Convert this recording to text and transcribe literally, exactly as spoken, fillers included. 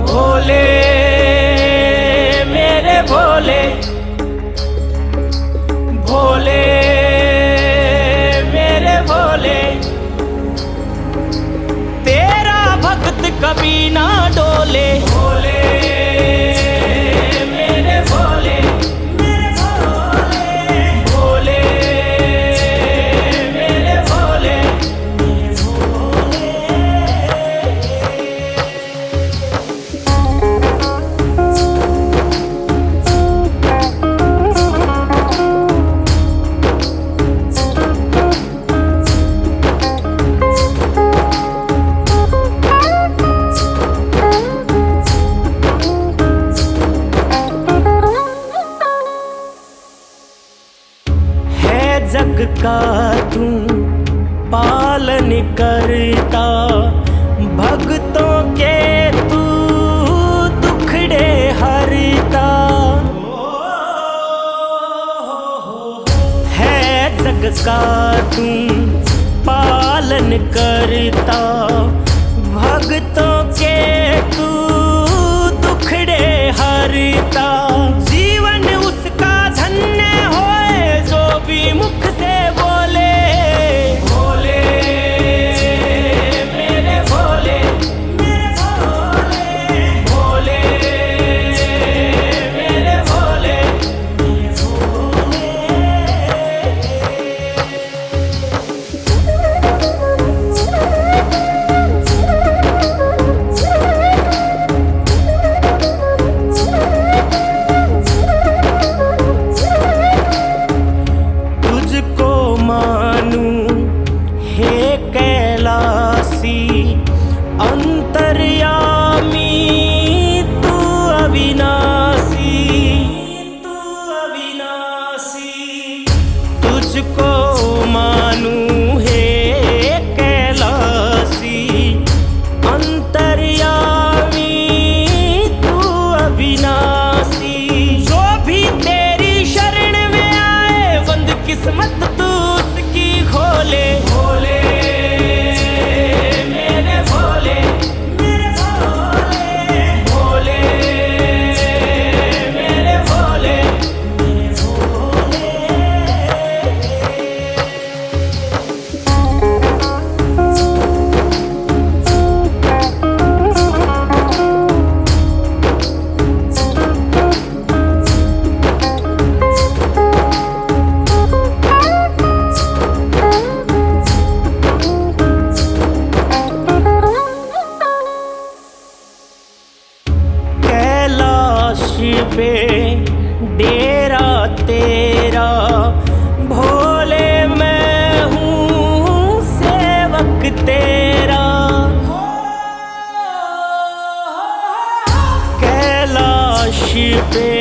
भोले, मेरे भोले, भोले, मेरे भोले, तेरा भक्त कभी ना डोले। भोले, मेरे भोले, मेरे भोले, भोले, मेरे भोले, मेरे भोले। है जग का तू पालन करता, भक्तों के तू दुखड़े हरता। है जग का तू पालन करता, भक्तों के तू दुखड़े हरता। जीवन उसका धन्य होए जो भी मुख से बोले। भोले, मेरे भोले, मेरे भोले, भोले, मेरे भोले, मेरे भोले। तुझको मानूं हे कैलासी, अंतर्यामी तू अविनाशी, तू अविनाशी। तुझको मानूं हे कैलासी, अंतर्यामी तू अविनाशी। जो भी तेरी शरण में आए, बंद किस्मत तू उसकी खोले। भोले, मेरे भोले, मेरे भोले, भोले, मेरे भोले, मेरे भोले। कैलाश पे डेरा तेरा, भोले मैं हूँ सेवक तेरा। कैलाश पे